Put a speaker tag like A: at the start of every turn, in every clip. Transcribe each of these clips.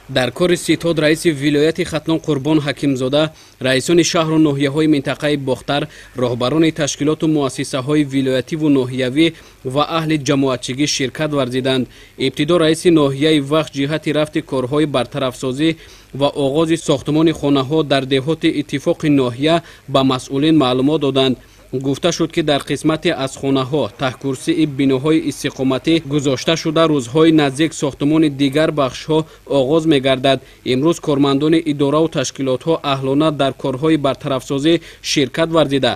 A: Дар кори ситод раиси вилояти Хатлон Қурбон Ҳакимзода, раисони шаҳру ноҳияҳои минтақаи Бохтар, роҳбарони ташкилоту муассисаҳои вилоятиву ноҳиявӣ ва аҳли ҷамоатчигӣ ширкат варзиданд. Ибтидо раиси ноҳияи Вахш ҷиҳати рафти корҳои бартарафсозӣ ва оғози сохтмони хонаҳо дар деҳоти иттифоқи ноҳия ба масъулин маълумот доданд. Гуфта шуд, ки дар қисмате аз хонаҳо таҳкурсии биноҳои истиқоматӣ гузошта шуда, рӯзҳои наздик сохтмони дигар бахшҳо оғоз мегардад. Имрӯз кормандони идораву ташкилотҳо аҳлона дар корҳои бартарафсозӣ ширкат варзида,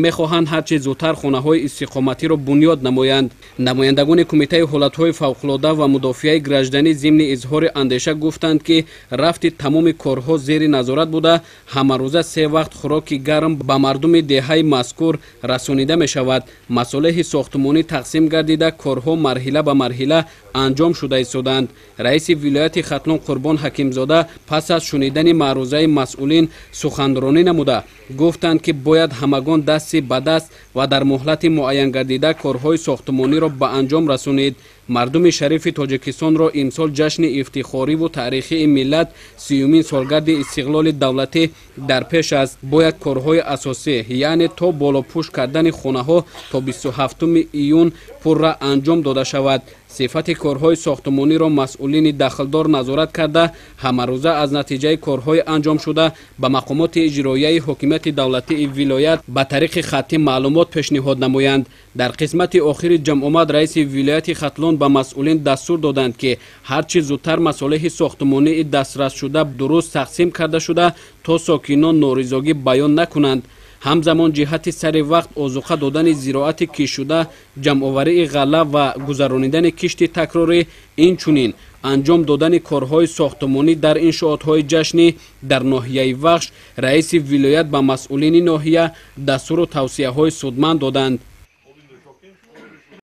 A: мехоҳанд ҳарчи зудтар хонаҳои истиқоматиро бунёд намоянд. Намояндагони Кумитаи ҳолатҳои фавқулода ва мудофиаи гражданӣ зимни изҳори андеша гуфтанд, ки рафти тамоми корҳо зери назорат буда, ҳамарӯза се вақт хӯроки гарм ба мардуми деҳаи мазкур расонида мешавад. Масолеҳи сохтмонӣ тақсим гардида, корҳо марҳила ба марҳила анҷом шуда истодаанд. Раиси вилояти Хатлон Қурбон Ҳакимзода пас аз шунидани маърузаи масъулин суханронӣ намуда, гуфтанд, ки бояд ҳамагон дасти ба даст ва дар муҳлати муайянгардида корҳои сохтмониро ба анҷом расонид. Мардуми шарифи Тоҷикистонро имсол ҷашни ифтихориву таърихии миллат, 30-умин солгарди истиқлоли давлатӣ дар пеш аст. Бояд корҳои асосӣ, яъне то болопӯш кардани хонаҳо, то 27 июн пурра анҷом дода шавад. Сифати корҳои сохтмониро масъулини дахлдор назорат карда, ҳамарӯза аз натиҷаи корҳои анҷомшуда ба мақомоти иҷроияи ҳокимияти давлатии вилоят ба тариқи хаттӣ маълумот пешниҳод намоянд. Дар қисмати охири ҷамъомад раиси вилояти Хатлон ба масъулин дастур доданд, ки ҳарчи зудтар масолеҳи сохтмонии дастрасшуда дуруст тақсим карда шуда, то сокинон норизогӣ баён накунанд. Ҳамзамон ҷиҳати сари вақт озуқа додани зироати киштшуда, ҷамъоварии ғалла ва гузаронидани кишти такрорӣ, инчунин анҷом додани корҳои сохтмонӣ дар иншоотҳои ҷашнӣ дар ноҳияи Вахш раиси вилоят ба масъулини ноҳия дастуру тавсияҳои судманд доданд.